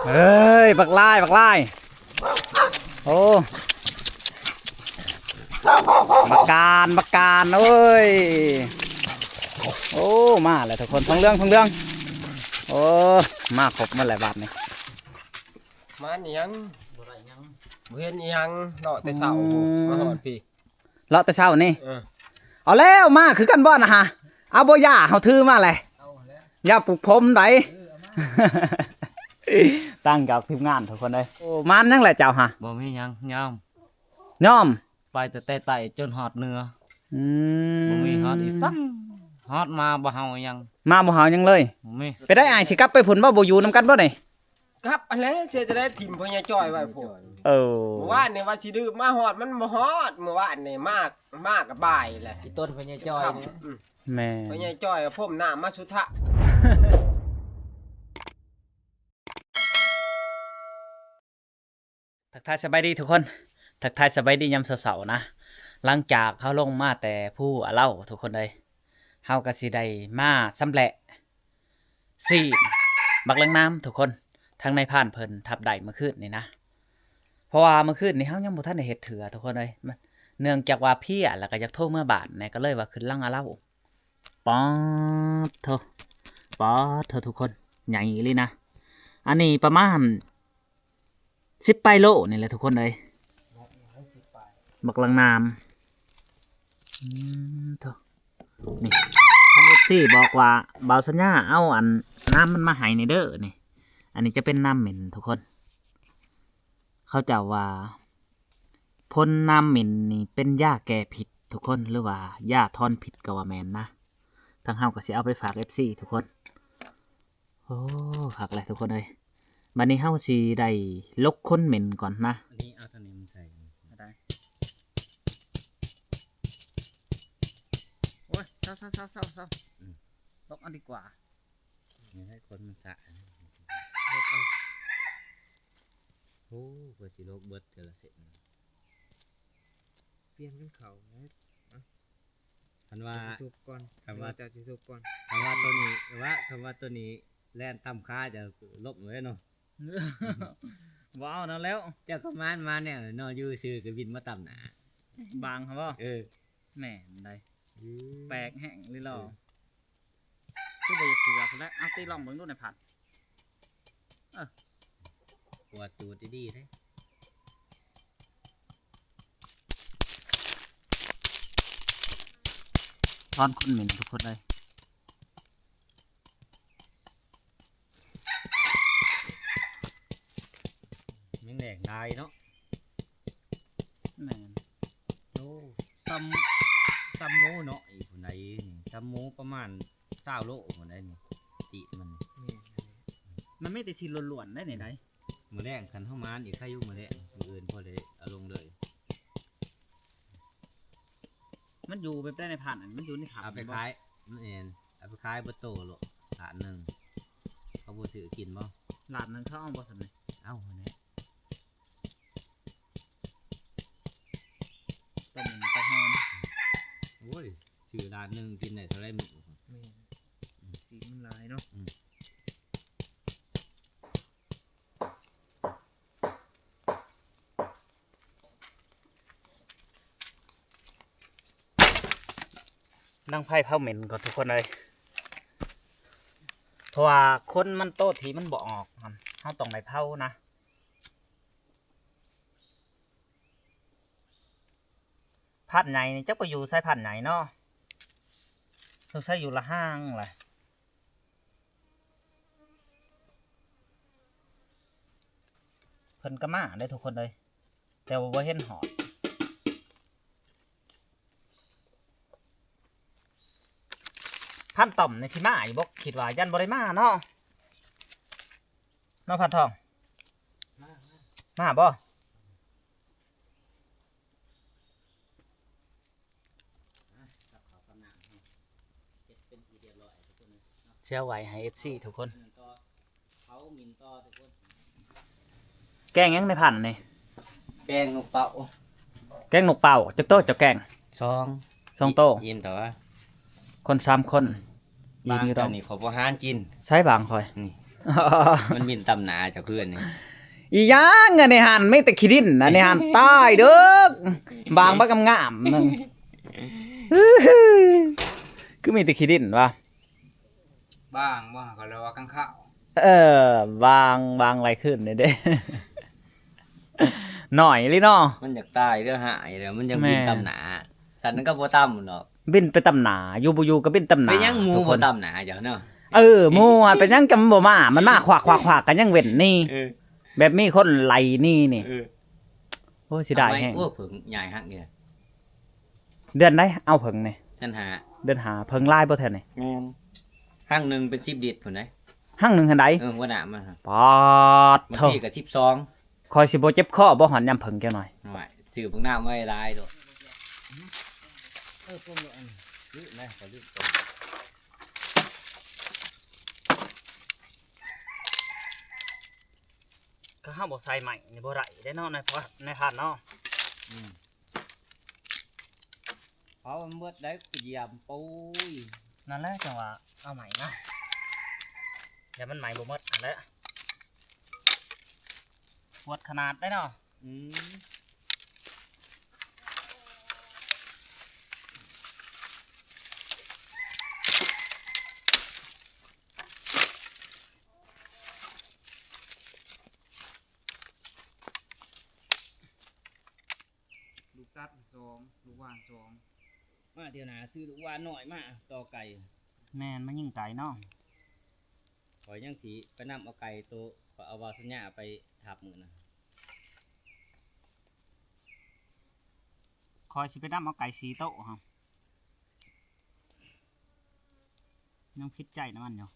ເອີຍ ບັກຫຼາຍ ບັກຫຼາຍ ໂອ້ ບັກການ ບັກການ ໂອ້ຍ ໂອ້ ມາແລ້ວທຸກຄົນ ທອງເຫຼືອງ ທອງເຫຼືອງ ໂອ້ ມາຄົບໝົດແລ້ວບາດນີ້ ມາອີ່ຫຍັງ ບໍ່ໄດ້ຫຍັງ ບໍ່ເຫັນອີ່ຫຍັງ ເລາະແຕ່ເຊົ້າ ອືມ ມາຮອດພີ້ ເລາະແຕ່ເຊົ້ານີ້ ເອີ ເອົາແລ້ວ ມາຄືກັນບໍ່ນະຫະ ເອົາບໍ່ ຢາເຮົາຖືມາແຫຼະ ເອົາແລ້ວ ຢາປູກຜົມໃດ ເອີ ເອົາມາ ຕັ້ງກັບທີມງານທຸກຄົນເອີຍ ໂອ້ ມານຫຍັງແຫຼະເຈົ້າຫະ ບໍ່ມີຫຍັງ ຍອມ ຍອມ ໄປແຕ່ໃຕ້ຈົນຮອດເໜືອ ອືມ ບໍ່ມີຮອດອີ່ສັງ ຮອດມາບໍ່ເຮົາຫຍັງ ມາບໍ່ເຮົາຫຍັງເລີຍ ບໍ່ມີ ໄປໄດ້ອ້າຍ ຊິກັບໄປພຸ້ນບໍ່ ບໍ່ຢູ່ນຳກັນບໍ່ນີ້ ກັບຫັ້ນແຫຼະ ເສຍຈະໄດ້ຖິ້ມພໍ່ໃຫຍ່ຈ້ອຍໄວ້ພຸ້ນ ເອີ ມື້ວານນີ້ວ່າຊິດື່ມມາຮອດ ມັນບໍ່ຮອດ ມື້ວານນີ້ມາ ມາກະບ່າຍແຫຼະ ອີ່ຕົ້ນພໍ່ໃຫຍ່ຈ້ອຍນີ້ ອືມ ແມ່ນ ພໍ່ໃຫຍ່ຈ້ອຍພົມນ້ຳມາສຸທະ ທັກທາຍສະບາຍດີທຸກຄົນ ທັກທາຍສະບາຍດີຍາມເຊົ້າໆນະ ຫຼັງຈາກເຮົາລົງມາແຕ່ພູອາເລົາທຸກຄົນເອີຍ ເຮົາກະຊິໄດ້ມາຊຳແຫຼະຊີ້ນບັກເຫຼືອງນາມທຸກຄົນ ທາງນາຍພານເພິ່ນທັບໄດ້ມື້ຄືນນີ້ນະ ເພາະວ່າມື້ຄືນນີ້ເຮົາຍັງບໍ່ທັນໄດ້ເຮັດເທື່ອທຸກຄົນເອີຍ ເນື່ອງຈາກວ່າເພຍ ແລ້ວກະຢາກໂທເມືອບ້ານແດ່ ກະເລີຍວ່າຂຶ້ນຫຼັງອາເລົາ ປາດໂທ້ ປາດໂທ້ ທຸກຄົນ ໃຫຍ່ອີ່ຫຼີນະ ອັນນີ້ປະມານສິບປາຍໂລນີ້ແຫຼະທຸກຄົນເອີຍ ບັກເຫຼືອງນາມ ອືມ ໂທ້ ນີ້ ທາງເອັຟຊີບອກວ່າ ບ່າວສັນຍາເອົາອັນ ນາມມັນມາໃຫ້ແດ່ເດີ ນີ້ ອັນນີ້ຈະເປັນນາມເໝັນທຸກຄົນ ເຂົາເຈົ້າວ່າ ພົ່ນນາມເໝັນນີ້ເປັນຢາແກ້ພິດທຸກຄົນ ຫຼືວ່າຢາຖອນພິດກະວ່າແມ່ນນະ ທາງເຮົາກະຊິເອົາໄປຝາກເອັຟຊີທຸກຄົນ ໂອ້ ຄັກແຫຼະທຸກຄົນເອີຍ ບາດນີ້ເຮົາຊິໄດ້ຫຼົກຂົນເໝັນກ່ອນນະ ອັນນີ້ເອົາຕົວນີ້ມາໃສ່ ໄດ້ ໂອ້ຍ ເຊົາໆໆໆ ອືມ ຫຼົກເອົາດີກວ່າ ໃຫ້ຄົນມັນສະ ຫຼົກເອົາ ໂອ້ ກວ່າຊິຫຼົກເບິດເທື່ອລະເສັ້ນ ປ່ຽນກັນເຂົ້າ ຄັນວ່າ ເຈົ້າຊິທຸບກ່ອນ ຄັນວ່າ ເຈົ້າຊິທຸບກ່ອນ ຄັນວ່າໂຕນີ້ ວ່າ ຄັນວ່າໂຕນີ້ແລ່ນຕຳຂາຈະລົ້ມເລີຍເນາະ ບໍ່ເອົານຳແລ້ວ ເຈົ້າກະມານມາແນວເນາະ ຢູ່ຊື່ກະບິນມາຕຳໜ້າ ບາງຫັ້ນບໍ່ ເອີ ແມ່ນໃດ ອືມ ແປກແຮງເລີຍ ເອີ ຄືບໍ່ຢາກເຊື່ອພຸ້ນແຫຼະ ເອົາຕິລອງເບິ່ງດູນາຍພັດ ເອີ ກວດຈູດດີໆເດ້ ຖອນຂົນເໝັນທຸກຄົນເອີຍ ຍັງແດງຫຼາຍເນາະ ແມ່ນ ໂອ້ ຊຳ ຊຳໝູເນາະ ອີກຜູ້ໃດນີ້ ຊຳໝູປະມານຊາວໂລຜູ້ໃດນີ້ ຊີ້ນມັນ ແມ່ນ ມັນມີແຕ່ຊີ້ນລ້ວນໆໄດ໋ນີ້ໄດ໋ ມື້ແລງຄັນເຮົາມານອີກໃຄຢູ່ ມື້ແລງ ມື້ອື່ນພໍໄດ້ເອົາລົງເລີຍ ມັນຢູ່ແບບໃດໃນພັນ ອັນມັນຢູ່ໃນຖ້ຳ ເອົາໄປຂາຍ ແມ່ນ ເອົາໄປຂາຍເບິດໂຕໂລດ ລ້ານໜຶ່ງ ເຂົາບໍ່ຊື້ກິນບໍ່ ລ້ານໜຶ່ງເຂົາເອົາບໍ່ຊັ້ນນີ້ ເອົາຫັ້ນແຫຼະ ຕົ້ມປາຫອມ ໂອ້ຍ ຊື້ລ້ານໜຶ່ງກິນໄດ້ເທົ່າໃດມື້ ແມ່ນ ຊີ້ນມັນຫຼາຍເນາະ ອືມ ດັງໄຟເຜົາເໝັນກ່ອນທຸກຄົນເອີຍ ເພາະວ່າຂົນມັນໂຕທີ່ມັນບໍ່ອອກຫັ້ນ ເຮົາຕ້ອງໄດ້ເຜົານະ ພັນໃຫຍ່ນີ້ຈັກໄປຢູ່ໃສ ພັນໃຫຍ່ເນາະ ສົງໄສຢູ່ລະຫາງແຫຼະ ເພິ່ນກະມາເດ້ທຸກຄົນເອີຍ ແຕ່ວ່າບໍ່ເຫັນຮອດ ພັນຕ້ອມນີ້ຊິມາຢູ່ບໍ່ ຄິດວ່າຢ້ານບໍ່ໄດ້ມາເນາະ ເນາະພັນທອງ ມາ ມາບໍ່? ເຊວໄວ້ໃຫ້ເອັຟຊີທຸກຄົນ ເຜົາໝິ່ນຕໍ່ທຸກຄົນ ແກງຫຍັງໃນພັນນີ້? ແກງນົກເປົ້າ ແກງນົກເປົ້າ ຈັກໂຕເຈົ້າແກງ? ສອງ ສອງໂຕ ອີ່ມແຕ່ວ່າ ຄົນສາມຄົນ ອີ່ມຢູ່ດອກ ນີ້ຂ້ອຍບໍ່ຫານກິນ ໃສບາງຂ້ອຍ ນີ້ ມັນບິນຕຳໜ້າເຈົ້າຄືນນີ້. ອີຫຍັງ ອັນນີ້ຫັ້ນມີແຕ່ຂີ້ດິນ ອັນນີ້ຫັ້ນ ຕາຍເດີ ບາງບັກງາມໆ ນັ້ນ ຄືມີແຕ່ຂີ້ດິນວະ. ບາງບໍ່ ເຂົາເອີ້ນວ່າຂ້າງຄາວ. ເອີ ບາງ ບາງຫຼາຍຂຶ້ນນີ້ເດ້ ໜ້ອຍອີ່ຫຼີເນາະ. ມັນຢາກຕາຍເດີ ຫາຍແລ້ວ ມັນຍັງບິນ ແມ່ນ ຕຳໜ້າ. ສັດມັນກໍບໍ່ຕຳດອກ ບິນໄປຕຳໜ້າ ຢູ່ບໍ່ຢູ່ກໍບິນຕຳໜ້າ. ເປັນຫຍັງໝູບໍ່ຕຳໜ້າເຈົ້າເນາະ? ເອີ ໝູຫັ້ນເປັນຫຍັງຈະບໍ່ມາ ມັນມາຄວັກໆໆ ກໍຍັງເວັ້ນໜີ ເອີ ແບບມີຄົນໄລ່ໜີນີ້. ເອີ ໂອ້ຍ ເສຍດາຍແຮງ. ໂອ້ ເຜິ້ງໃຫຍ່ຮັກນີ້. ເດືອນໃດເອົາເຜິ້ງນີ້? ເດືອນຫ້າ. ເດືອນຫ້າ. ເຜິ້ງຫຼາຍບໍ່ແຖວນີ້? ແມ່ນ ຮັງໜຶ່ງເປັນສິບລິດພຸ້ນເດ້. ຮັງໜຶ່ງຫັ້ນໃດ? ເອີ ຫົວໜ້າມັນ ປາດ ບາງທີກໍສິບສອງ. ຂ້ອຍຊິບໍ່ເຈັບຄໍບໍ່ ຮອດຍາມເຜິ້ງຈັກໜ້ອຍ. ໂອ້ຍ ຊື້ບັກນ້ຳໄວ້ຫຼາຍໂລດ. ເອີ ປົງໂລດ ອັນ ລືມນະ ຂ້ອຍລືມປົງ. ກໍເຮົາບໍ່ໃສ່ໄມ້ນີ້ບໍ່ໄດ້ເດ້ເນາະ ນາຍພານເນາະ. ອືມ ເຜົາມັນເບິດໄດ້ ຄືຢາມ ໂອ້ຍ ນັ້ນແຫຼະ ຈັ່ງວ່າເອົາໃໝ່ນະ ແຕ່ມັນໄໝ້ບໍ່ໝົດຫັ້ນແຫຼະ. ປວດຂະໜາດໄດ໋ເນາະ. ອືມ ລູກຕັດສອງ ລູກຫວ່ານສອງ. ມາທ່ຽວໜ້າຊື້ລູກຫວ່ານນ້ອຍມາຕໍ່ໄກ່. ແມ່ນ ມາຍິງໄກ່ເນາະ. ຂ້ອຍຍັງຊິໄປນຳເອົາໄກ່ໂຕ ຂ້ອຍເອົາບ່າວສັນຍາໄປທັບມື້ນັ້ນ. ຂ້ອຍຊິໄປນຳເອົາໄກ່ສີ່ໂຕຫັ້ນ. ຍັງຜິດໃຈນຳມັນຢູ່.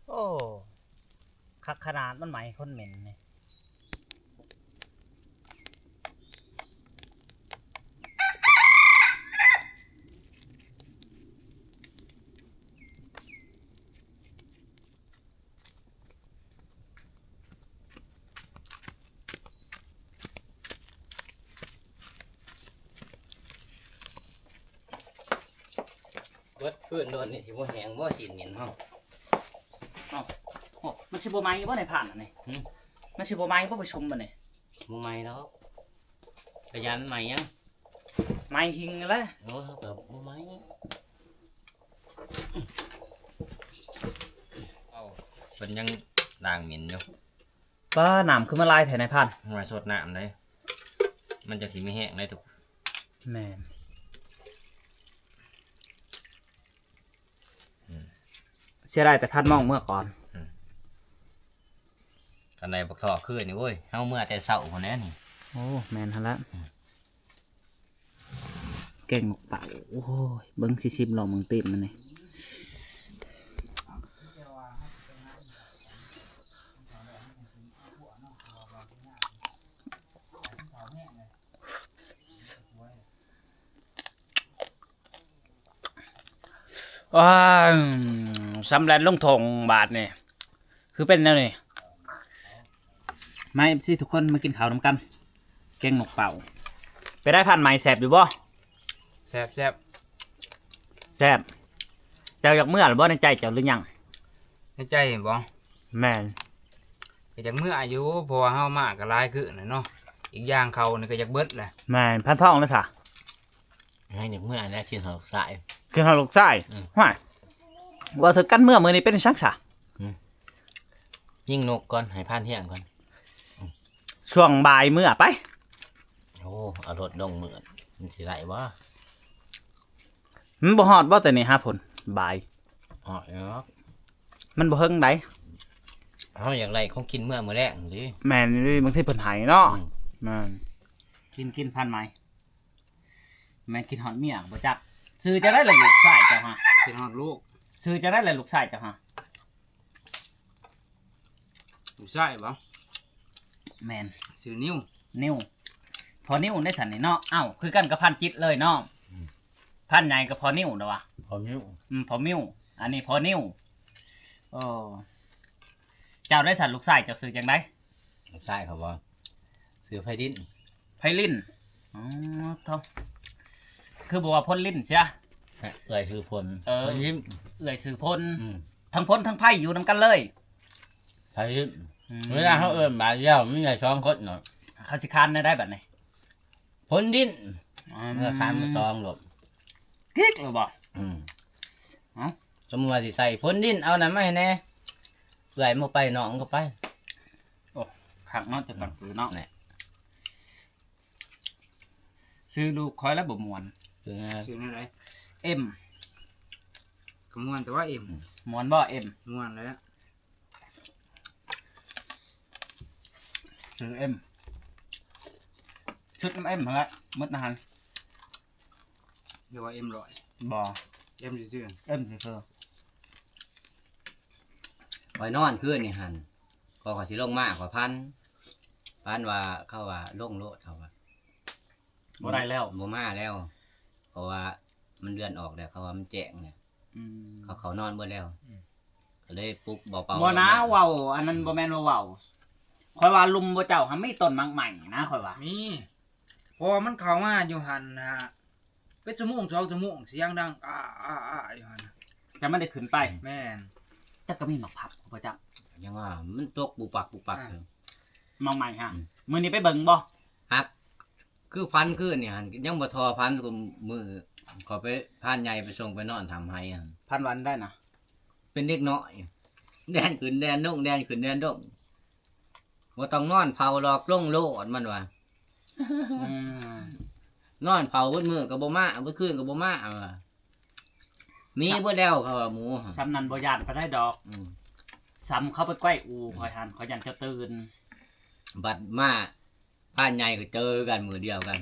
ໂອ້ ຄັກຂະໜາດ ມັນໄໝ້ຄົນເໝັນນີ້. ເບິດຄືນໂດນນີ້ ຊິບໍ່ແຫ້ງບໍ່ ຊີ້ນເໝັນເຮົາ? ເອົ້າ ໂອ້ ມັນຊິບໍ່ໄໝ້ບໍ່ໃນພານອັນນີ້? ຫື? ມັນຊິບໍ່ໄໝ້ບໍ່ປະຊຸມບັດນີ້? ບໍ່ໄໝ້ດອກ ກະຢ້ານມັນໄໝ້ຫຍັງ? ໄໝ້ຫິງຫັ້ນແຫຼະ. ໂອ້ ເຮົາກໍບໍ່ໄໝ້. ເອົ້າ ເພິ່ນຍັງລ້າງເໝັນຢູ່. ປ້າ ນ້ຳຄືມາຫຼາຍແທ້ນາຍພານ? ຫ້ວຍ ສົດນ້ຳເດ້ ມັນຈັ່ງຊິມີແຮງໄດ໋ທຸກ. ແມ່ນ. ອືມ ເສຍດາຍແຕ່ພັນມອງເມືອກ່ອນ. ອືມ ຄັນໄດ້ບັກທໍ່ຄືນນີ້ ໂອ້ຍ ເຮົາເມືອແຕ່ເຊົ້າພຸ້ນແຫຼະນີ້. ໂອ້ ແມ່ນຫັ້ນລະ. ອືມ ແກງໝາກເປົ້າ ໂອ້ຍ ເບິ່ງ ຊິຊິມລອງເບິ່ງຕີນມັນນີ້. ວ້າ ສຳເລັດລົງຖົງບາດນີ້ ຄືເປັນແນວນີ້. ມາ ເອັຟຊີ ທຸກຄົນ ມາກິນເຂົ້ານຳກັນ ແກງໝາກເປົ້າ. ໄປໄດ້ ພັນໃໝ່ ແຊບຢູ່ບໍ່? ແຊບ ແຊບ ແຊບ. ເຈົ້າຢາກເມືອແລ້ວບໍ່ ໃນໃຈເຈົ້າ ຫຼືຍັງ? ໃນໃຈບໍ? ແມ່ນ ກໍຢາກເມືອຢູ່ ເພາະວ່າເຮົາມາກໍຫຼາຍຄືນແລ້ວເນາະ ອີກຢ່າງເຂົ້ານີ້ກໍຢາກເບິດແຫຼະ. ແມ່ນ. ພັນທອງລະສະ? ໃຫ້ຢາກເມືອແຫຼະ ຄິດຮອດລູກຊາຍ ຄິດຮອດລູກຊາຍ. ອືມ ຫ້ວຍ ເວົ້າຖືກກັນ ເມືອມື້ນີ້ເປັນຫຍັງຊະ? ອືມ ຍິງນົກກ່ອນ ໃຫ້ພານທ່ຽງກ່ອນ. ອືມ ຊ່ວງບ່າຍເມືອໄປ. ໂອ້ ເອົາລົດລົງມື້ ມັນຊິໄດ້ບໍ່? ມັນບໍ່ຮອດບໍ່ ແຕ່ນີ້ຫາພຸ້ນ ບ່າຍ? ຮອດຢູ່ດອກ ມັນບໍ່ເຖິງໃດ. ເຮົາຢາກໄດ້ຂອງກິນເມືອມື້ແລງເດ້. ແມ່ນ ບາງທີເພິ່ນໃຫ້ເນາະ. ອືມ ແມ່ນ. ກິນ ກິນ ພັນໃໝ່. ແມ່ນຄິດຮອດເມຍບໍ່ຈັກ. ຊື່ຈັ່ງໃດລະລູກຊາຍເຈົ້າຫາ? ຄິດຮອດລູກ. ຊື່ຈັ່ງໃດລະລູກຊາຍເຈົ້າຫາ? ລູກຊາຍບໍ? ແມ່ນ. ຊື່ນິວ. ນິວ. ພໍ່ນິວໄດ້ຊັ້ນນີ້ເນາະ. ເອົ້າ ຄືກັນກັບພັນຈິດເລີຍເນາະ. ອືມ ພານໃຫຍ່ກໍພໍ່ນິ້ວເນາະວະ ພໍ່ນິ້ວ ອືມ ພໍ່ມິ້ວ ອັນນີ້ພໍ່ນິ້ວ. ໂອ້ ເຈົ້າໄດ້ສັນ ລູກຊາຍເຈົ້າຊື່ຈັ່ງໃດ? ລູກຊາຍເຂົາບໍ່ ຊື່ໄພລິນ ໄພລິນ. ອໍ ໂທ້ ຄືບໍ່ວ່າພົນລິນເສຍ? ເອື້ອຍຊື່ພົນ ເອີ ພົນລິນ ເອື້ອຍຊື່ພົນ. ອືມ ທັງພົນທັງໄພຢູ່ນຳກັນເລີຍ ໄພລິນ. ອືມ ເວລາເຮົາເອີ້ນບາດດຽວມີແຕ່ສອງຄົນເນາະ ເຂົາຊິຄານແນວໃດບັດນີ້? ພົນດິນ ອືມ ເມື່ອຄານມື້ສອງໂລດ ກິກເລີຍບໍ່? ອືມ ເອົ້າ ສົມມຸດວ່າຊິໃສ່ພົນດິນ ເອົານັ້ນມາໃຫ້ແດ່ ເອື້ອຍບໍ່ໄປ ນ້ອງກໍໄປ. ໂອ້ ຄັກເນາະ ຈະຕັ້ງຊື່ເນາະ ແນ່ ຊື່ລູກຂ້ອຍລະບໍ່ມ່ວນ ຊື່ແນວໃດ? ເອັມ ກໍມ່ວນແຕ່ວ່າເອັມ ມ່ວນບໍ່ເອັມ? ມ່ວນແລ້ວ. ຊື່ເອັມ ຊື່ເອັມຫັ້ນແຫຼະ ໝົດນະຫັ້ນ ຫຼືວ່າເອັມຮ້ອຍ? ບໍ່ ເອັມຊື່ໆ ເອັມຊື່ໆ. ຂ້ອຍນອນຄືນນີ້ຫັ້ນ ກໍຂ້ອຍຊິລົງມາ ຂ້ອຍຝັນ ຝັນວ່າ ເຂົາວ່າລົງໂລດ ເຂົາວ່າ ບໍ່ໄດ້ແລ້ວ ບໍ່ມາແລ້ວ ເພາະວ່າມັນເດືອນອອກແລ້ວ ເຂົາວ່າມັນແຈ້ງແລ້ວ. ອືມ ເຂົາເຂົ້ານອນເບິດແລ້ວ ອືມ ກໍເລີຍປຸກເບົາໆ ບໍ່ນາ ເວົ້າ ອັນນັ້ນບໍ່ແມ່ນວ່າເວົ້າ ຂ້ອຍວ່າລຸ່ມບໍ່ເຈົ້າຫັ້ນມີຕົ້ນໝາກໄມ້ນະ ຂ້ອຍວ່າ ມີ ເພາະວ່າມັນເຂົ້າມາຢູ່ຫັ້ນນະ ເປັນຊົ່ວໂມງສອງຊົ່ວໂມງ ສຽງດັງ ອາໆໆ ຢູ່ຫັ້ນນະ ແຕ່ມັນໄດ້ຂຶ້ນໄປ ແມ່ນ ຈັກກໍມີໝາກຜັບບໍ່ຈັກ ຍັງວ່າມັນຕົກປຸກປັກປຸກປັກ ອ່າ ໝາກໄມ້ຫາ ອືມ ມື້ນີ້ໄປເບິ່ງບໍ່? ຫາກ ຄືຝັນຄືນນີ້ຫັ້ນ ຍັງບໍ່ທໍ່ຝັນ ມື້ເຂົາໄປ ພານໃຫຍ່ໄປສົ່ງໄປນອນຖ້ຳໄຫຫັ້ນ ຝັນວ່າອັນໃດນະ? ເປັນເດັກນ້ອຍ ແລ່ນຂຶ້ນແລ່ນລົງ ແລ່ນຂຶ້ນແລ່ນລົງ ບໍ່ຕ້ອງນອນເຝົ້າດອກ ລົງໂລດ ມັນວ່າ ອືມ ນອນເຝົ້າເບິດມື້ກໍບໍ່ມາ ເບິດຄືນກໍບໍ່ມາ ວ່າ ມີເບິດແລ້ວ ເຂົາວ່າໝູ ສ່ຳນັ້ນບໍ່ຢ້ານປານໃດດອກ ອືມ ສ່ຳເຂົາໄປໄກວອູ ອືມ ຂ້ອຍຫັ້ນ ຂ້ອຍຢ້ານເຈົ້າຕື່ນ ບັດມາ ພານໃຫຍ່ກໍເຈີກັນມື້ດຽວກັນ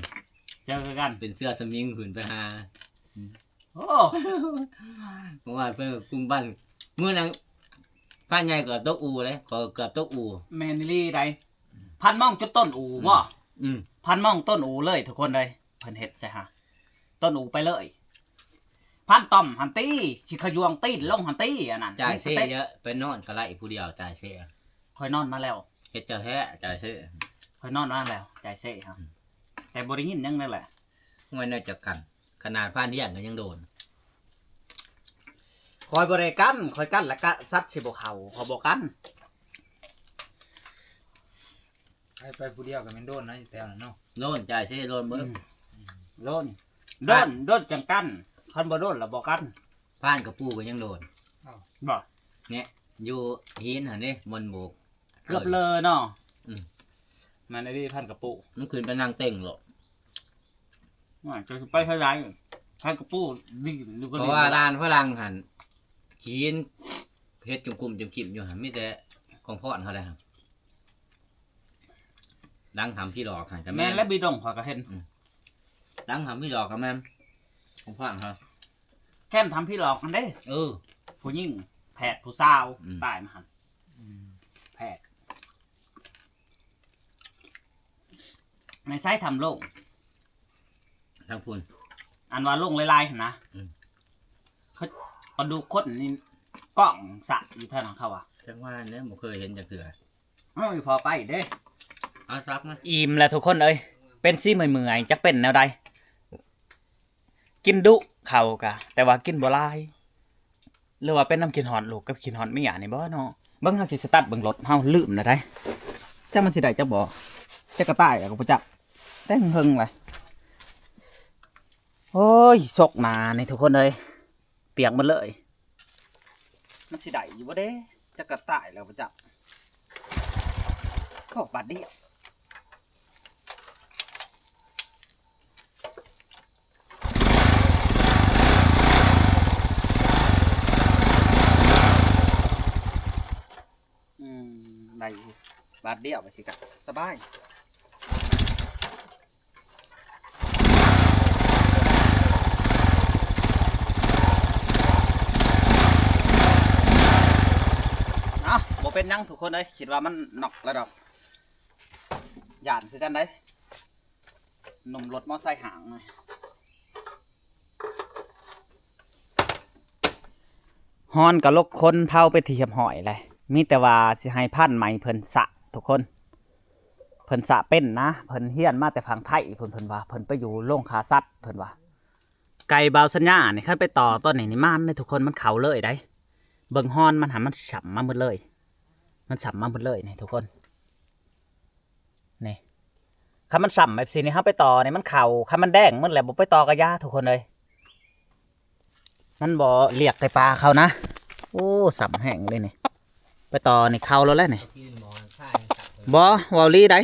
ເຈີຄືກັນ ເປັນເສືອສະມິງຂຶ້ນໄປຫາ ໂອ້ ເພາະວ່າເພິ່ນກຸມບ້ານ ມື້ນັ້ນພານໃຫຍ່ກໍຕົກອູເດ້ ກໍເກືອບຕົກອູ ແມ່ນອີ່ຫຼີໃດ໋ ພານມອງຈຸດຕົ້ນອູບໍ່? ອືມ ອືມ ພານມອງຕົ້ນອູເລີຍທຸກຄົນເອີຍ ເພິ່ນເຮັດໃສ່ຫາ ຕົ້ນອູໄປເລີຍ ພານຕ້ອມຫັ້ນຕິ ຊິຂະຫຍວງຕີນລົງຫັ້ນຕິ ອັນນັ້ນ ຈ່າຍເຊເດີ ໄປນອນກໍໄລ່ຜູ້ດຽວ ຈ່າຍເຊ ຂ້ອຍນອນມາແລ້ວ ເຮັດເຈົ້າແທ້ ຈ່າຍເຊ ຂ້ອຍນອນມາແລ້ວ ຈ່າຍເຊ ອືມ ແຕ່ບໍ່ໄດ້ຍິນຫຍັງນັ້ນແຫຼະ ຫ້ວຍ ແນວຈັກກັນ ຂະໜາດພານທ່ຽງກໍຍັງໂດນ ຂ້ອຍບໍ່ໄດ້ກັນ ຂ້ອຍກັນລະກະສັດຊິບໍ່ເຂົ້າ ຂ້ອຍບໍ່ກັນ ໃຜໄປຜູ້ດຽວກໍແມ່ນໂດນນະ ແຖວນັ້ນເນາະ ໂດນ ຈ່າຍເຊ ໂດນເບິດ ອືມ ໂດນ ໂດນ ໂດນຈັ່ງກັນ ຄັນບໍ່ໂດນລະບໍ່ກັນ ພານກະປູກໍຍັງໂດນ ບໍ່ ແນະ ຢູ່ຫີນຫັ້ນເດ້ ບ່ອນໂບກ ເກືອບເລີເນາະ ອືມ ແມ່ນອີ່ຫຼີ ພານກະປູ ມັນຂຶ້ນໄປນັ່ງເຕັງໂລດ ວ່າຈະໄປທາງໃດ ພານກະປູ ນີ້ຢູ່ ເພາະວ່າລານຝຣັ່ງຫັ້ນ ຫີນເຮັດຈຸ້ມກຸ້ມຈຸ້ມກິ້ມຢູ່ຫັ້ນ ມີແຕ່ຂອງພອນເຂົາແຫຼະ ຫຼັງຖ້ຳຜີຫຼອກຫັ້ນກໍແມ່ນ ແມ່ນແລ້ວ ບີດົງຂ້ອຍກໍເຫັນ ອືມ ຫຼັງຖ້ຳຜີຫຼອກກໍແມ່ນ ຂອງພອນເຂົາ ແຄມຖ້ຳຜີຫຼອກຫັ້ນເດ້ ເອີ ຜູ້ຍິງແຜດຜູ້ສາວ ອືມ ຕາຍມາຫັ້ນ ອືມ ແຜດ ໃນໃສຖ້ຳໂລງ ທາງພຸ້ນ ອັນວ່າລົງຫຼາຍໆຫັ້ນນະ ອືມ ເຂົາ ປາດຸກຄົນນີ້ກ້ອງສະຢູ່ເທົ່ານັ້ນເຂົາວ່າ ຈັ່ງວ່າແຫຼະ ບໍ່ເຄີຍເຫັນຈັກເທື່ອ ເອີ ພໍໄປເດ້ ເອົາສັບມາ ອີ່ມແລ້ວທຸກຄົນເອີຍ ເປັນສີເມື່ອຍໆ ຈັກເປັນແນວໃດ ກິນດຸເຂົ້າກະ ແຕ່ວ່າກິນບໍ່ຫຼາຍ ຫຼືວ່າເປັນນຳກິນຮອດລູກກັບກິນຮອດເມຍນີ້ບໍ່ເນາະ ເບິ່ງເຮົາຊິສະຕາດເບິ່ງລົດ ເຮົາລືມແລ້ວໃດ ຈັກມັນຊິໄດ້ຈັກບໍ່ ຈັກກະຕ່າຍກໍບໍ່ຈັກ ແຕ່ງເຫິງແຫຼະ ໂອ້ຍ ສົກໜ້ານີ້ທຸກຄົນເອີຍ ປຽກໝົດເລີຍ ມັນຊິໄດ້ຢູ່ບໍ່ເດ້ ຈັກກະຕ່າຍແລ້ວບໍ່ຈັກ ໂອ້ ບາດດຽວ ອືມ ໄດ້ຢູ່ ບາດດຽວວ່າຊິກະສະບາຍ ເອົ້າ ບໍ່ເປັນຫຍັງທຸກຄົນເອີຍ ຄິດວ່າມັນນັອກແລ້ວດອກ ຢ້ານຄືກັນໃດ ໜຸ່ມລົດມໍໄຊຫາງ ເອີ ເ ຮ້ອນກໍລົກຄົນເຜົາເປັນທີ່ຮຽບຮ້ອຍແລ້ວ ມີແຕ່ວ່າຊິໃຫ້ພານໃໝ່ເພິ່ນສະທຸກຄົນ. ເພິ່ນສະເປັນນະ ເພິ່ນຮຽນມາແຕ່ຝັ່ງໄທພຸ້ນ. ເພິ່ນວ່າເພິ່ນໄປຢູ່ໂຮງຂ້າສັດ ເພິ່ນວ່າ. ໄກ່ບ່າວສັນຍານີ້ ຄັນໄປຕໍ່ຕອນນີ້ນີ້ ມັນເດ້ທຸກຄົນ ມັນເຂົ້າເລີຍໄດ໋. ເບິ່ງຮ້ອນມັນຫັ້ນ ມັນຊ້ຳມາໝົດເລີຍ ມັນຊ້ຳມາໝົດເລີຍນີ້ທຸກຄົນ. ນີ້ ຄັນມັນຊ້ຳແບບຊີ້ນີ້ ເຮົາໄປຕໍ່ນີ້ມັນເຂົ້າ ຄັນມັນແດງໝົດແລ້ວ ບໍ່ໄປຕໍ່ກະຢ່າທຸກຄົນເອີຍ. ມັນບໍ່ລຽກໄກ່ປ່າເຂົ້ານະ. ໂອ້ ຊ້ຳແຮງເດ້ນີ້ ໄປຕໍ່ນີ້ເຂົ້າໂລດແລ້ວນີ້. ບໍ່ ເວົ້າອີ່ຫຼີໄດ໋.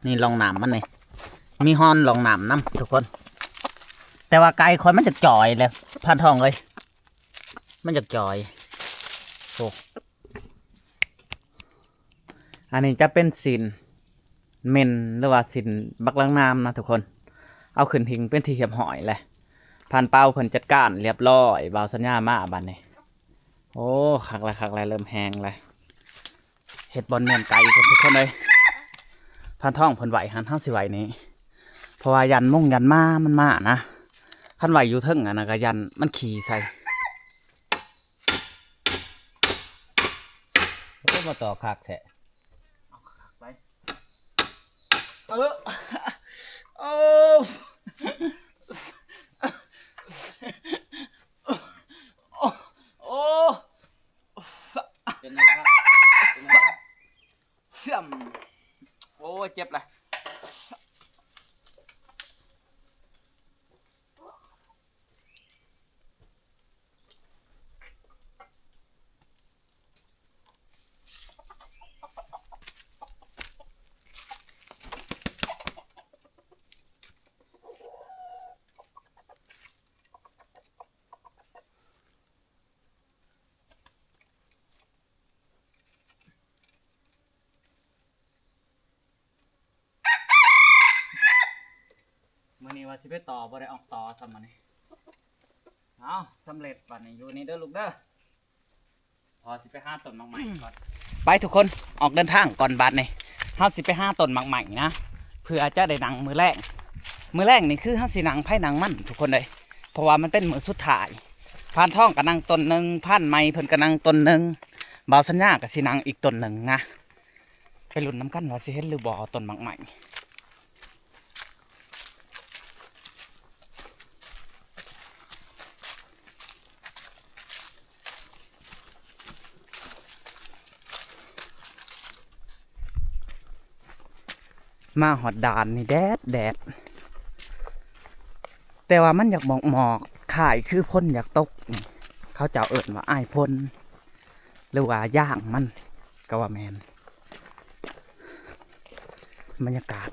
ນີ້ຮ່ອງນ້ຳມັນນີ້ ມີຮ່ອງ ຮ່ອງນ້ຳນຳທຸກຄົນ. ແຕ່ວ່າໄກ່ຂ້ອຍມັນຈະຈ່ອຍແລ້ວ ພານທອງເອີຍ ມັນຈະຈ່ອຍ. ໂອ້ ອັນນີ້ຈະເປັນຊີ້ນເມັນ ຫຼືວ່າຊີ້ນບັກນາງນາມນະທຸກຄົນ. ເອົາຂຶ້ນຫິ້ງເປັນທີ່ຮຽບຮ້ອຍແລ້ວ. ພານເປົາເພິ່ນຈັດການຮຽບຮ້ອຍ ບ່າວສັນຍາມາບາດນີ້. ໂອ້ ຄັກແລ້ວ ຄັກແລ້ວ ເລີ່ມແຮງແລ້ວ. ເຮັດບ່ອນມ້ຽນໄກ່ກ່ອນທຸກຄົນເອີຍ. ພານທອງເພິ່ນໄຫວ້ຫັ້ນ ເຮົາຊິໄຫວ້ນີ້ ເພາະວ່າຢ້ານມົງຢ້ານໝາມັນມານະ. ຄັນໄຫວ້ຢູ່ເທິງອັນນັ້ນກະຢ້ານມັນຂີ້ໃສ່. ໂອ້ ມາຕໍ່ຄັກແທ້ ເອົາຄັກໆໄປ. ເອີ ໂອ້ ໂອ້ ໂອ້ ໂອ້ ເປັນໄງຄັບ ເປັນໄງຄັບ? ໂອ້ຍ ເຈັບລະ. ມື້ນີ້ວ່າຊິໄປຕໍ່ ບໍ່ໄດ້ອອກຕໍ່ຊ້ຳມື້ນີ້. ເອົາ ສຳເລັດບາດນີ້ ຢູ່ນີ້ເດີລູກເດີ. ພໍ່ຊິໄປຫາຕົ້ນໝາກໄມ້ກ່ອນ. ໄປທຸກຄົນ ອອກເດີນທາງກ່ອນບາດນີ້. ເຮົາຊິໄປຫາຕົ້ນໝາກໄມ້ນະ ເພື່ອຈະໄດ້ນັ່ງມື້ແລງ. ມື້ແລງນີ້ຄືເຮົາຊິນັ່ງໃຜນັ່ງມັນທຸກຄົນເອີຍ ເພາະວ່າມັນເປັນມື້ສຸດທ້າຍ. ພານທອງກໍນັ່ງຕົ້ນໜຶ່ງ ພານໃໝ່ເພິ່ນກໍນັ່ງຕົ້ນໜຶ່ງ ບ່າວສັນຍາກໍຊິນັ່ງອີກຕົ້ນໜຶ່ງນະ. ໄປລຸ້ນນຳກັນວ່າຊິເຫັນຫຼືບໍ່ຕົ້ນໝາກໄມ້. ມາຮອດດ່ານນີ້ແດດໆ ແຕ່ວ່າມັນຢາກໝອກໆ ຄ້າຍຄືຝົນຢາກຕົກນີ້ ເຂົາເຈົ້າເອີ້ນວ່າອ້າຍຝົນ ຫຼືວ່າຢາງມັນກໍວ່າແມ່ນ. ບັນຍາກາດ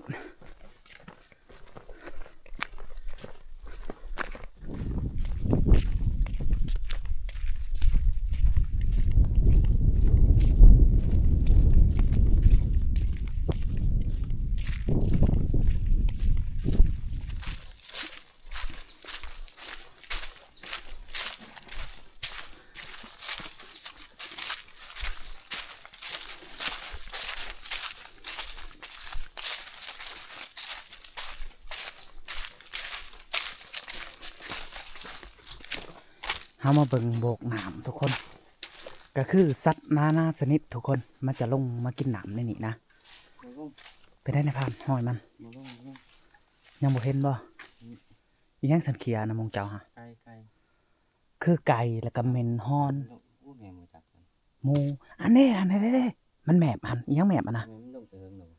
ເຮົາມາເບິ່ງໂບກນ້ຳທຸກຄົນ ກໍຄືສັດນານາຊະນິດທຸກຄົນ ມັນຈະລົງມາກິນນ້ຳໃນນີ້ນະ. ມາເບິ່ງ ເປັນໄດນາຍພານ ຮອຍມັນ ມາເບິ່ງ ມາເບິ່ງ ຍັງບໍ່ເຫັນບໍ່? ອືມ ອີຫຍັງສັນເຂຍນະ ໝູ່ເຈົ້າຫະ? ໄກ່ ໄກ່ ຄືໄກ່ ແລ້ວກໍເໝັນຮ້ອນ ໂອ້ ແມ່ນບໍ່ຈັກ ໝູ່ ອັນນີ້ ອັນນີ້ເດ້ ມັນແມບຫັ້ນ ອີຫຍັງແມບຫັ້ນນະ? ແມ່ນ ມັນລົງໄປເຖິງແລ້ວ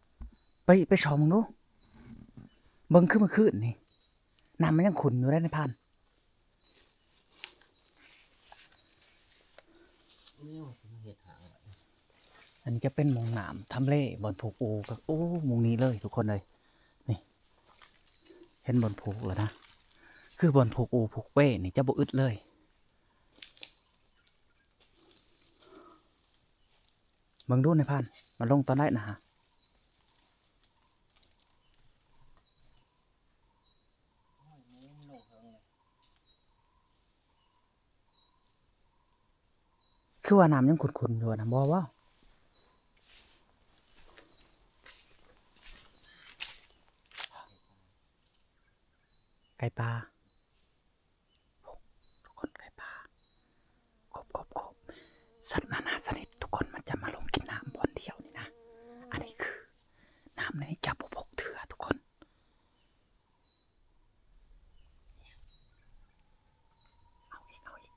ໄປ ໄປສ່ອງເບິ່ງດູ ເບິ່ງຄືເມື່ອຄືນນີ້ ນ້ຳມັນຍັງຂຸ່ນຢູ່ເດ້ນາຍພານ. ແນວເຮັດຫາງ ອັນນີ້ຈະເປັນໝ່ອງນ້ຳທຳເລ ບ່ອນຜູກອູ ກໍ ໂອ້ ໝ່ອງນີ້ເລີຍທຸກຄົນເອີຍ ນີ້ ເຫັນບ່ອນຜູກແລ້ວນະ ຄືບ່ອນຜູກອູຜູກເປ້ນີ້ຈະບໍ່ອຶດເລີຍ. ເບິ່ງດູນາຍພານ ມັນລົງຕອນໃດນະ? ຄືວ່ານ້ຳຍັງຂຸ່ນໆຢູ່ນະ ບໍ່ ບໍ່ ໄກ່ປ່າ ທຸກຄົນ ໄກ່ປ່າ ຄົບ ຄົບ ຄົບ. ສັດນານາຊະນິດທຸກຄົນ ມັນຈະມາລົງກິນນ້ຳບ່ອນດຽວນີ້ນະ. ອັນນີ້ຄືນ້ຳໃນຈະບໍ່ບົກເທື່ອທຸກຄົນ. ເອົາອີກ ເອົາອີກ.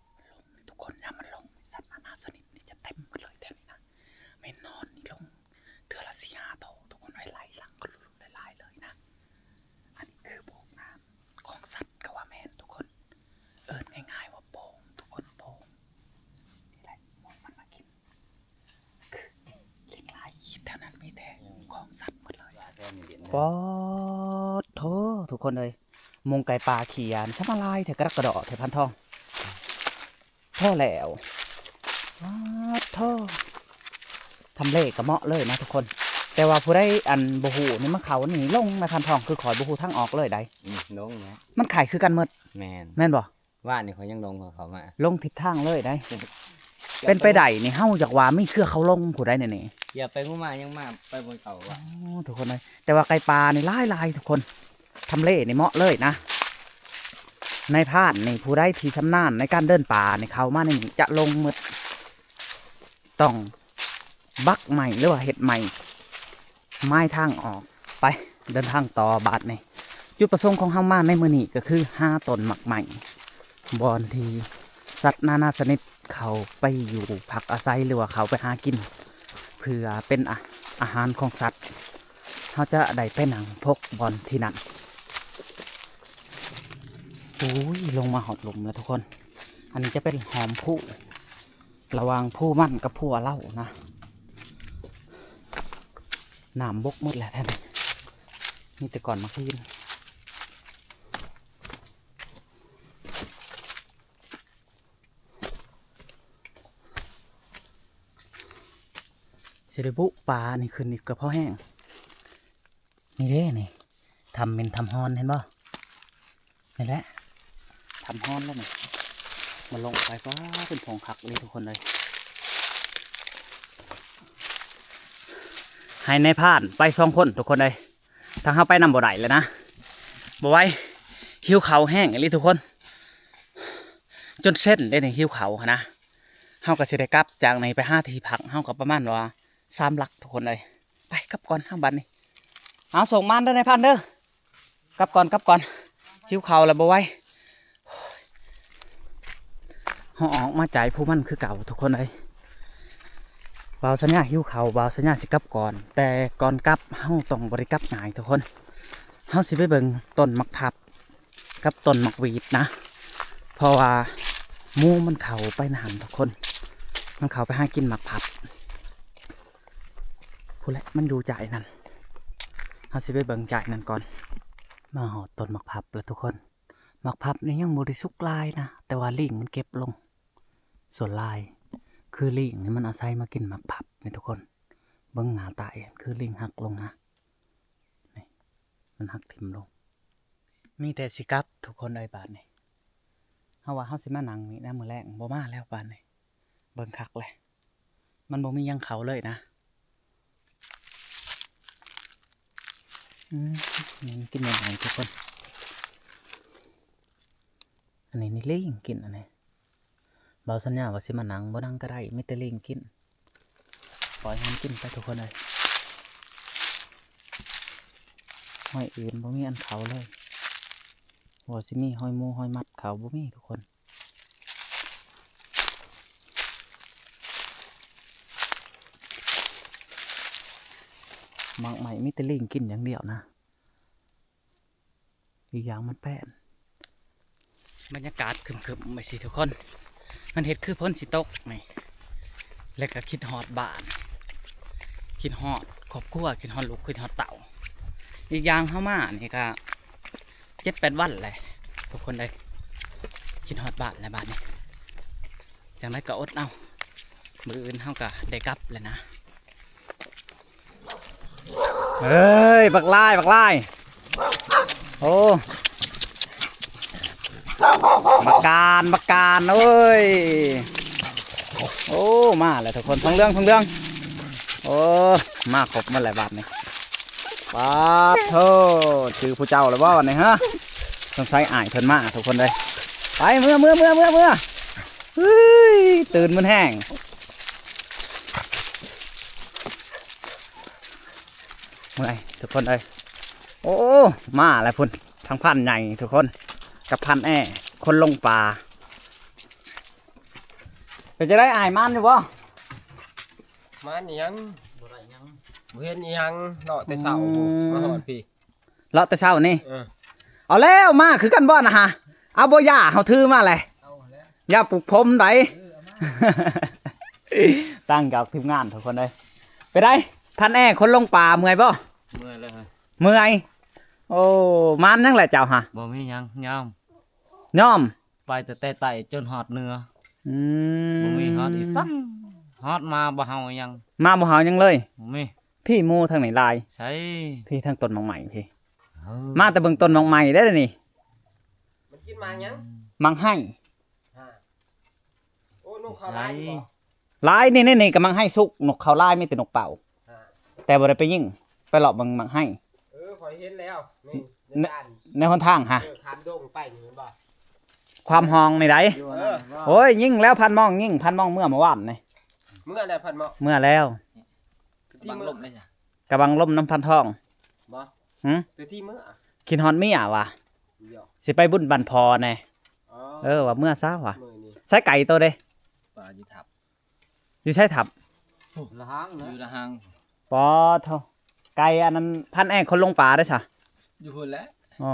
ມັນລົງນີ້ທຸກຄົນ ຍາມມັນລົງ ສັດນານາຊະນິດນີ້ຈະເຕັມໝົດເລີຍແຖວນີ້ນະ. ແມ່ນນອນນີ້ລົງເທື່ອລະສີ່ຫ້າໂຕທຸກຄົນເອີຍ ໄລ່ຫຼັງກັນຫຼາຍໆເລີຍນະ. ອັນນີ້ຄືໂບກນ້ຳຂອງສັດກໍວ່າແມ່ນທຸກຄົນ ເອີ້ນງ່າຍໆວ່າໂປ່ງທຸກຄົນ ໂປ່ງ. ນີ້ແຫຼະ ມັນມາກິນ ຄື ລິງລາຍ ແຖວນັ້ນມີແຕ່ຂອງສັດໝົດເລີຍ. ປາດໂທ້ ທຸກຄົນເອີຍ ໝູ່ໄກ່ປ່າຂຽນ ສະມາລາຍແທ້ ກະດັກກະດໍ້ແທ້ ພັນທອງ. ພໍແລ້ວ ປາດໂທ້ ທຳເລກໍເໝາະເລີຍນະທຸກຄົນ. ແຕ່ວ່າຜູ້ໃດອັນບໍ່ຮູ້ນີ້ ມາເຂົ້ານີ້ລົງນະ ພັນທອງ ຄືຂ້ອຍບໍ່ຮູ້ທາງອອກເລີຍໃດ. ອືມ ລົງແລ້ວ ມັນຄ້າຍຄືກັນໝົດ. ແມ່ນ ແມ່ນບໍ່? ວານນີ້ຂ້ອຍຍັງລົງເຂົ້າມາ ລົງທິດທາງເລີຍໃດ. ເປັນໄປໄດ້ນີ້ ເຮົາຢາກວ່າມີເຄືອເຂົາລົງຜູ້ໃດແນ່ນີ້. ຢ່າໄປງູມາຍັງມາໄປບໍ່ເຂົ້າວ່າ. ໂອ້ ທຸກຄົນເອີຍ ແຕ່ວ່າໄກ່ປ່ານີ້ຫຼາຍໆທຸກຄົນ ທຳເລນີ້ເໝາະເລີຍນະ. ນາຍພານນີ້ ຜູ້ໃດທີ່ຊຳນານໃນການເດີນປ່ານີ້ ເຂົ້າມາໃນນີ້ຈະລົງໝົດ. ຕ້ອງບັກໄມ້ ຫຼືວ່າເຮັດໄມ້ ໝາຍທາງອອກ. ໄປ ເດີນທາງຕໍ່ບາດນີ້. ຈຸດປະສົງຂອງເຮົາມາໃນມື້ນີ້ກໍຄືຫາຕົ້ນໝາກໄມ້ ບ່ອນທີ່ສັດນານາຊະນິດເຂົ້າໄປຢູ່ພັກອາໄສ ຫຼືວ່າເຂົ້າໄປຫາກິນ ເພື່ອເປັນອາ ອາຫານຂອງສັດ. ເຮົາຈະໄດ້ໄປນັ່ງພົກບ່ອນທີ່ນັ້ນ. ໂອ້ຍ ລົງມາຮອດລຸ່ມແລ້ວທຸກຄົນ. ອັນນີ້ຈະເປັນຫ້ອມພູ ລະຫວ່າງພູມັນກັບພູອາເລົານະ. ນ້ຳບົກໝົດແລ້ວແທ້ນີ້ ມີແຕ່ກ້ອນໝາກຫີນ. ຊິໄດ້ບຸປານີ້ຂຶ້ນອີກກໍພໍແຮງ. ນີ້ເດ້ນີ້ ຖ້ຳເໝັນຖ້ຳຮ້ອນ ເຫັນບໍ່? ນີ້ແຫຼະ ຖ້ຳຮ້ອນແລ້ວນີ້ ມັນລົງໄປ ປ້າ ເປັນຜົງຄັກອີ່ຫຼີທຸກຄົນເອີຍ. ໃຫ້ນາຍພານໄປສອງຄົນທຸກຄົນເອີຍ ທາງເຮົາໄປນຳບໍ່ໄດ້ແລ້ວນະ ບໍ່ໄຫວ ຫິວເຂົ້າແຮງອີ່ຫຼີທຸກຄົນ ຈົນເຊັນເດ້ນີ້ ຫິວເຂົ້າຫັ້ນນະ. ເຮົາກໍຊິໄດ້ກັບຈາກນີ້ໄປຫາທີ່ພັກເຮົາ ກໍປະມານວ່າສາມຫຼັກທຸກຄົນເອີຍ. ໄປກັບກ່ອນເຮົາບັດນີ້. ເອົາ ໂຊກໝານເດີນາຍພານເດີ ກັບກ່ອນ ກັບກ່ອນ ຫິວເຂົ້າແລ້ວບໍ່ໄຫວ. ເຮົາອອກມາຈາຍຜູ້ມັນຄືເກົ່າທຸກຄົນເອີຍ. ບ່າວສັນຍາຫິວເຂົ້າ ບ່າວສັນຍາຊິກັບກ່ອນ ແຕ່ກ່ອນກັບເຮົາຕ້ອງບໍ່ໄດ້ກັບງ່າຍທຸກຄົນ. ເຮົາຊິໄປເບິ່ງຕົ້ນໝາກພັບ ກັບຕົ້ນໝາກຫວີດນະ ເພາະວ່າໝູມັນເຂົ້າໄປໃນຫັ້ນທຸກຄົນ ມັນເຂົ້າໄປຫາກິນໝາກພັບ. ພຸ້ນແຫຼະ ມັນຢູ່ຈ້າຍນັ້ນ ເຮົາຊິໄປເບິ່ງຈ້າຍນັ້ນກ່ອນ. ມາຮອດຕົ້ນໝາກພັບແລ້ວທຸກຄົນ. ໝາກພັບນີ້ຍັງບໍ່ໄດ້ສຸກຫຼາຍນະ ແຕ່ວ່າລີງມັນເກັບລົງ. ສ່ວນຫຼາຍຄືລີງນີ້ມັນອາໄສມາກິນໝາກພັບນີ້ທຸກຄົນ. ເບິ່ງໜ້າຕາເອງ ຄືລີງຫັກລົງນະ. ນີ້ ມັນຫັກຖິ້ມລົງ. ມີແຕ່ຊິກັບທຸກຄົນເອີຍບາດນີ້. ເຮົາວ່າເຮົາຊິມານັ່ງນີ້ນະ ມື້ແລງບໍ່ມາແລ້ວບາດນີ້. ເບິ່ງຄັກແຫຼະ ມັນບໍ່ມີຫຍັງເຂົ້າເລີຍນະ. ອືມ ນີ້ກິນແນວໃດທຸກຄົນ. ອັນນີ້ນີ້ລີງກິນ ອັນນີ້ ບ່າວສັນຍາວ່າຊິມານັ່ງ ບໍ່ນັ່ງກໍໄດ້ ມີແຕ່ລີງກິນ. ປ່ອຍໃຫ້ມັນກິນໄປທຸກຄົນເອີຍ. ຫອຍອື່ນບໍ່ມີອັນເຂົ້າເລີຍ ວ່າຊິມີຫອຍໝູຫອຍມັດເຂົ້າ ບໍ່ມີທຸກຄົນ. ໝາກໄມ້ມີແຕ່ລີງກິນຢ່າງດຽວນະ. ອີກຢ່າງມັນແປ້ນ. ບັນຍາກາດຄຶມໆ ໄປຊີ້ທຸກຄົນ ມັນເຮັດຄືຝົນຊິຕົກນີ້ ແລ້ວກໍຄິດຮອດບ້ານ ຄິດຮອດຄອບຄົວ ຄິດຮອດລູກ ຄິດຮອດເຕົ້າ. ອີກຢ່າງເຮົາມານີ້ກໍເຈັດແປດວັນແຫຼະທຸກຄົນເອີຍ ຄິດຮອດບ້ານແຫຼະບາດນີ້. ຈັ່ງໃດກໍອົດເອົາ ມື້ອື່ນເຮົາກໍໄດ້ກັບແລ້ວນະ. ເອີຍ ບັກລາຍ ບັກລາຍ ໂອ້ ບັກການ ບັກການ ໂອ້ຍ ໂອ້ ມາແລ້ວທຸກຄົນ ທອງເຫຼືອງ ທອງເຫຼືອງ ໂອ້ ມາຄົບໝົດແລ້ວບາດນີ້ ປາດໂທ້ ຈື່ຜູ້ເຈົ້າແລ້ວບໍ່ບາດນີ້ ຮະ ສົງໄສອ້າຍເພິ່ນມາທຸກຄົນເອີຍ ໄປ ເມືອ ເມືອ ເມືອ ເມືອ ເມືອ ເຮີ້ຍ ຕື່ນໝົດແຮງ ເມື່ອຍທຸກຄົນເອີຍ ໂອ້ ມາແລ້ວພຸ້ນ ທັງພັນໃຫຍ່ທຸກຄົນ ກັບພັນແອ ຄົນລົງປາ ເປັນຈັ່ງໃດອ້າຍ ມານຢູ່ບໍ່? ມານອີ່ຫຍັງ ບໍ່ໄດ້ຫຍັງ ບໍ່ເຫັນອີ່ຫຍັງ ເລາະແຕ່ເຊົ້າ ອືມ ມາຮອດພີ້ ເລາະແຕ່ເຊົ້ານີ້ ເອີ ເອົາແລ້ວ ມາຄືກັນບໍ່ນະຫະ ເອົາບໍ່ ຢາເຮົາຖືມາແຫຼະ ເອົາແລ້ວ ຢາປູກຜົມໃດ ເອີ ເອົາມາ ຕັ້ງກັບທີມງານທຸກຄົນເອີຍ ເປັນໃດ ພັນແອ ຄົນລົງປາ ເມື່ອຍບໍ່? ເມື່ອຍແລ້ວ ເມື່ອຍ ໂອ້ ມານຫຍັງແຫຼະເຈົ້າຫະ? ບໍ່ມີຫຍັງ ຍອມ ຍອມ ໄປແຕ່ ແຕ່ໃຕ້ຈົນຮອດເໜືອ ອືມ ບໍ່ມີຮອດອີ່ສັງ ຮອດມາບໍ່ເຫົ່າຫຍັງ ມາບໍ່ເຫົ່າຫຍັງເລີຍ ບໍ່ມີ ພີ້ໝູທາງນີ້ຫຼາຍ ໃສ ພີ້ທາງຕົ້ນໝາກໄມ້ພີ້ ເອີ ມາແຕ່ເບິ່ງຕົ້ນໝາກໄມ້ເດ້ນີ້ ມັນກິນໝາກຫຍັງ? ໝາກໄຮ ໂອ້ ນົກເຂົາຫຼາຍຢູ່ບໍ່? ຫຼາຍ ນີ້ໆໆ ກຳລັງໃຫ້ສຸກ ນົກເຂົາຫຼາຍ ມີແຕ່ນົກເປົ້າ ແຕ່ບໍ່ໄດ້ໄປຍິງ ໄປເລາະເບິ່ງໝາກໄຮ ເອີ ຂ້ອຍເຫັນແລ້ວ ໃນ ໃນ ໃນຫົນທາງຫະ ເອີ ຂ້າມດົງໄປນີ້ແມ່ນບໍ່? ຄວາມຮ່ອງນີ້ໃດ ເອີ ໂອ້ຍ ຍິງແລ້ວ ພັນມອງຍິງ ພັນມອງເມືອເມື່ອວານນີ້ ເມື່ອໃດພັນມອງ? ເມື່ອແລ້ວ ທີ່ເມືອ ກະບັງລົມນຳພັນທອງ ບໍ່ ຫື ແຕ່ທີ່ເມືອ ຄິດຮອດເມຍວ່າ ຊິໄປບຸນບ້ານພໍ່ແດ່ ເອີ ວ່າເມືອຊາວ່າ ໃສໄກ່ໂຕເດ້? ປາຢູ່ທັບ ຢູ່ໃສທັບ? ລະຫັງນະ ຢູ່ລະຫັງ ປາດໂທ້ ໄກ່ອັນນັ້ນ ພັນແອ ຄົນລົງປາເດ້ຊະ ຢູ່ພຸ້ນແຫຼະ ອໍ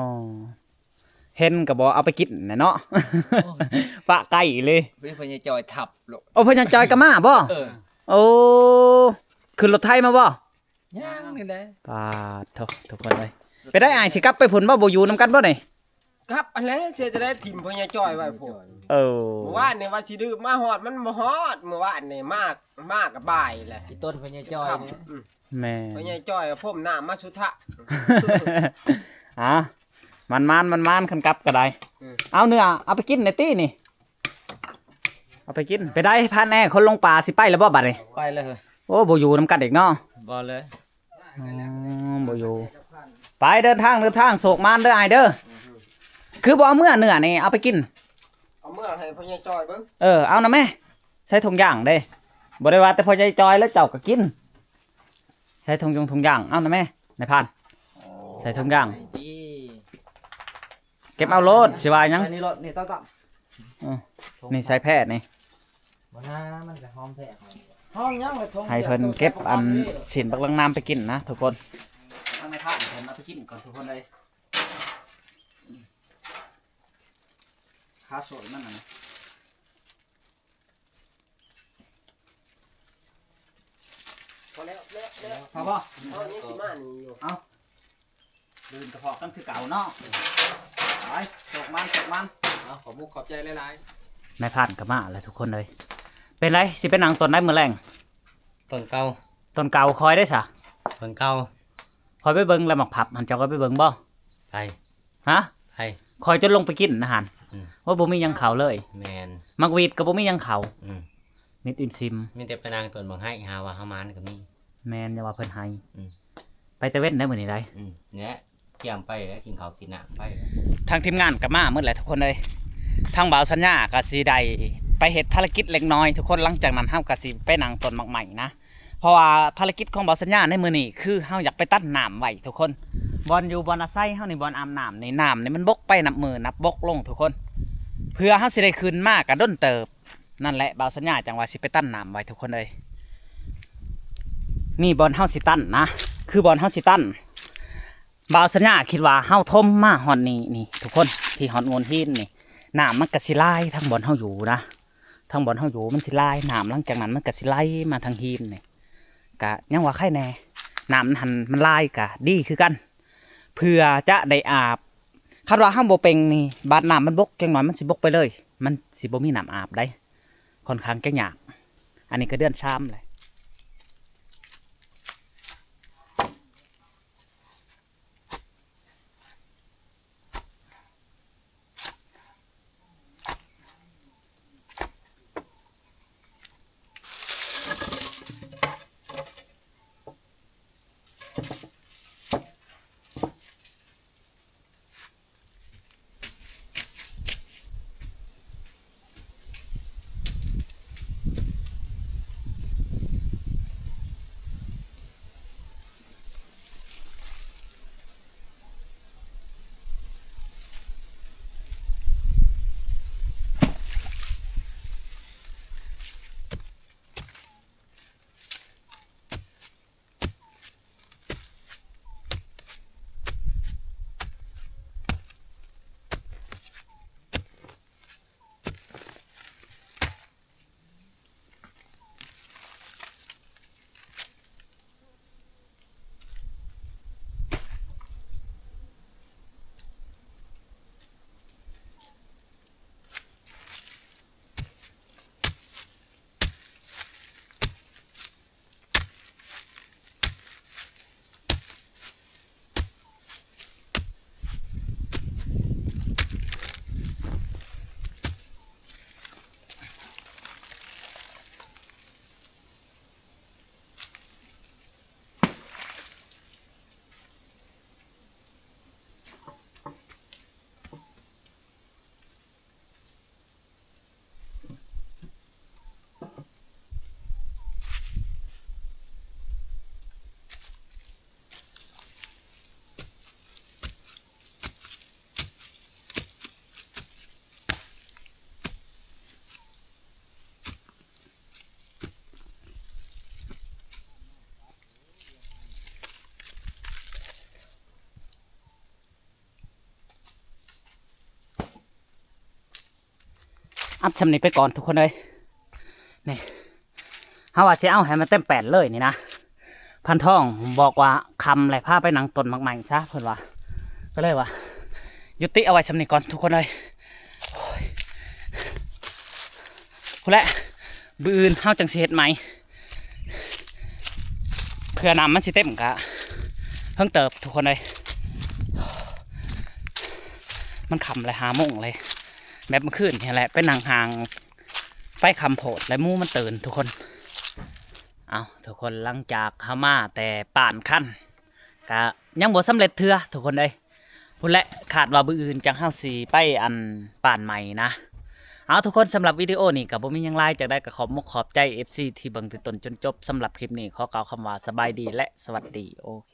ເຫັນກໍບໍ່ເອົາໄປກິນແຫຼະເນາະ ໂອ້ຍ ປະໄກ່ເລີຍ ເພິ່ນ ເພິ່ນໃຫຍ່ຈ່ອຍທັບໂລດ ໂອ້ ເພິ່ນໃຫຍ່ຈ່ອຍກໍມາບໍ່? ເອີ ໂອ້ ຂຶ້ນລົດໄຖມາບໍ່? ຍ່າງນີ້ແຫຼະ ປາດໂທ້ ທຸກຄົນເອີຍ ເປັນໃດອ້າຍ ຊິກັບໄປພຸ້ນບໍ່? ບໍ່ຢູ່ນຳກັນບໍ່ນີ້? ກັບຫັ້ນແຫຼະ ຊິເຮັດຈັ່ງໃດ ຖິ້ມພໍ່ໃຫຍ່ຈ່ອຍໄວ້ພຸ້ນ ເອີ ມື້ວານນີ້ວ່າຊິດື່ມ ມາຮອດມັນບໍ່ຮອດ ມື້ວານນີ້ມາ ມາກໍບ່າຍແຫຼະ ຊິຕົ້ນພໍ່ໃຫຍ່ຈ່ອຍ ຄ່ຳ ນີ້ ອືມ ແມ່ນ ພໍ່ໃຫຍ່ຈ່ອຍກໍພົມນ້ຳມາສຸທະ ອ່າ ມັນມານ ມັນມານ ຄັນກັບກໍໄດ້ ເອີ ເອົາເນື້ອ ເອົາໄປກິນແດ່ຕິນີ້ ເອົາໄປກິນ ໄປໄດ້ ພັນແອ ຄົນລົງປາ ຊິໄປແລ້ວບໍ່ບັດນີ້? ໄປແລ້ວເຮີ້ຍ ໂອ້ ບໍ່ຢູ່ນຳກັນອີກເນາະ ບໍ່ເລີຍ ອໍ ບໍ່ຢູ່ ໄປ ເດີນທາງ ເດີນທາງ ໂຊກໝານເດີອ້າຍເດີ ຄືບໍ່ເອົາເມືອເນື້ອນີ້ ເອົາໄປກິນ ເອົາເມືອໃຫ້ພໍ່ໃຫຍ່ຈ່ອຍເບິ່ງ ເອີ ເອົານະແມ່ ໃສ່ຖົງຢາງເດ້ ບໍ່ໄດ້ວ່າແຕ່ພໍ່ໃຫຍ່ຈ່ອຍ ແລ້ວເຈົ້າກໍກິນ ໃສ່ຖົງຢາງ ຖົງຢາງ ເອົານະແມ່ ນາຍພານ ໃສ່ຖົງຢາງ ເກັບເອົາໂລດ ຊິວ່າຫຍັງ ໃສ່ນີ້ໂລດ ນີ້ຕ້ອງ ເອີ ນີ້ໃສ່ແພ້ນີ້ ບໍ່ນາ ມັນຈະຫອມແທ້ ຫອມຫຍັງລະ ຖົງ ໃຫ້ເພິ່ນເກັບອັນຊີ້ນບັກເຫຼືອງນາມໄປກິນນະທຸກຄົນ ທາງນາຍພານເພິ່ນເອົາໄປກິນກ່ອນທຸກຄົນເອີຍ ຄາໂຊຍມັນນະ ພໍແລ້ວ ແລ້ວ ແລ້ວ ພໍບໍ່? ເອົາ ຍັງຊິມານີ້ຢູ່ ເອົາ ມື້ອື່ນກໍພໍ້ກັນຄືເກົ່າເນາະ ໄປ ໂຊກໝານ ໂຊກໝານ ເອົາ ຂອບມຸກຂອບໃຈຫຼາຍໆ ນາຍພານກໍມາແລ້ວທຸກຄົນເອີຍ ເປັນໃດ ຊິໄປນັ່ງຕົ້ນໃດມື້ແລງ? ຕົ້ນເກົ່າ ຕົ້ນເກົ່າ ຂ້ອຍເດ້ຊະ ຕົ້ນເກົ່າ ຂ້ອຍໄປເບິ່ງແລ້ວໝາກພັບຫັ້ນ ເຈົ້າກໍໄປເບິ່ງບໍ່? ໄປ ຮະ? ໄປ ຂ້ອຍຈົນລົງໄປກິນນະຫັ້ນ ອືມ ໂອ້ ບໍ່ມີຫຍັງເຂົ້າເລີຍ ແມ່ນ ໝາກຫວີດກໍບໍ່ມີຫຍັງເຂົ້າ ອືມ ມິດອີ່ມຊິມ ມີແຕ່ໄປນັ່ງຕົ້ນໝາກໄຮ ຫາວ່າເຮົາມານກໍມີ ແມ່ນ ຢ່າວ່າເພິ່ນໃຫ້ ອືມ ໄປແຕ່ເວັນໄດ໋ມື້ນີ້ໄດ໋ ອືມ ນີ້ແຫຼະ ກຽມໄປແລ້ວ ກິນເຂົ້າກິນນ້ຳໄປແລ້ວ ທາງທີມງານກໍມາໝົດແຫຼະທຸກຄົນເອີຍ ທາງບ່າວສັນຍາກໍຊິໄດ້ໄປເຮັດພາລະກິດເລັກນ້ອຍທຸກຄົນ ຫຼັງຈາກນັ້ນເຮົາກໍຊິໄປນັ່ງຕົ້ນໝາກໄມ້ນະ ເພາະວ່າພາລະກິດຂອງບ່າວສັນຍາໃນມື້ນີ້ ຄືເຮົາຢາກໄປຕັນນ້ຳໄວ້ທຸກຄົນ ບ່ອນຢູ່ບ່ອນອາໄສເຮົານີ້ ບ່ອນອາບນ້ຳນີ້ ນ້ຳນີ້ມັນບົກໄປນັບມື້ນັບບົກລົງທຸກຄົນ ເພື່ອເຮົາຊິໄດ້ຂຶ້ນມາກະດົນເຕີບ ນັ້ນແຫຼະ ບ່າວສັນຍາຈັ່ງວ່າຊິໄປຕັນນ້ຳໄວ້ທຸກຄົນເອີຍ ນີ້ບ່ອນເຮົາຊິຕັນນະ ຄືບ່ອນເຮົາຊິຕັນ ບ່າວສັນຍາຄິດວ່າເຮົາຖົມມາຮອດນີ້ນີ້ທຸກຄົນ ທີ່ຮອດໂງນຫີນນີ້ ນ້ຳມັນກະຊິຫຼາຍທາງບ່ອນເຮົາຢູ່ນະ ທາງບ່ອນເຮົາຢູ່ມັນຊິຫຼາຍ ນ້ຳຫຼັງຈາກນັ້ນມັນກະຊິໄຫຼມາທາງຫີນນີ້ ກະຍັງວ່າໄຄແດ່ ນ້ຳຫັ້ນມັນຫຼາຍກະດີຄືກັນ ເພື່ອຈະໄດ້ອາບ ຄັນວ່າເຮົາບໍ່ເປັ່ງນີ້ ບາດນ້ຳມັນບົກ ຈັກໜ້ອຍມັນຊິບົກໄປເລີຍ ມັນຊິບໍ່ມີນ້ຳອາບໃດ໋ ຂ້ອນຂ້າງຈະຍາກ ອັນນີ້ກະເດືອນສາມແຫຼະ. ອັດຊ່ຳນີ້ໄປກ່ອນທຸກຄົນເອີຍ. ນີ້ ເຮົາວ່າຊິເອົາໃຫ້ມັນເຕັມແປ້ນເລີຍນີ້ນະ. ພັນທອງບອກວ່າຄ່ຳແລ້ວ ພາໄປນັ່ງຕົ້ນໝາກໄມ້ຊະ ເພິ່ນວ່າ. ກໍເລີຍວ່າ ຢຸດຕິເອົາໄວ້ຊ່ຳນີ້ກ່ອນທຸກຄົນເອີຍ. ໂອ້ຍ ພຸ້ນແຫຼະ ມື້ອື່ນເຮົາຈັ່ງຊິເຮັດໃໝ່. ເພື່ອນ້ຳມັນຊິເຕັມກະເຫິງເຕີບທຸກຄົນເອີຍ. ມັນຄ່ຳແລ້ວ ຫ້າໂມງເລີຍ. ແບບມື້ຄືນນີ້ແຫຼະ ໄປນັ່ງຫ່າງ ໄຟຄ່ຳໂພດ ແລ້ວໝູມັນຕື່ນທຸກຄົນ. ເອົ້າ ທຸກຄົນ ຫຼັງຈາກເຮົາມາແຕ່ປ່ານຄັນ ກະຍັງບໍ່ສຳເລັດເທື່ອທຸກຄົນເອີຍ. ພຸ້ນແຫຼະ ຄາດວ່າມື້ອື່ນຈັ່ງເຮົາຊິໄປອັນປ່ານໃໝ່ນະ. ເອົາ ທຸກຄົນ ສຳລັບວິດີໂອນີ້ກະບໍ່ມີຫຍັງຫຼາຍ, ຈັ່ງໃດກະຂອບມຸກຂອບໃຈ ເອັຟຊີ ທີ່ເບິ່ງແຕ່ຕົ້ນຈົນຈົບ. ສຳລັບຄລິບນີ້ຂໍກ່າວຄຳວ່າສະບາຍດີ ແລະ ສະຫວັດດີ. ໂອເຄ.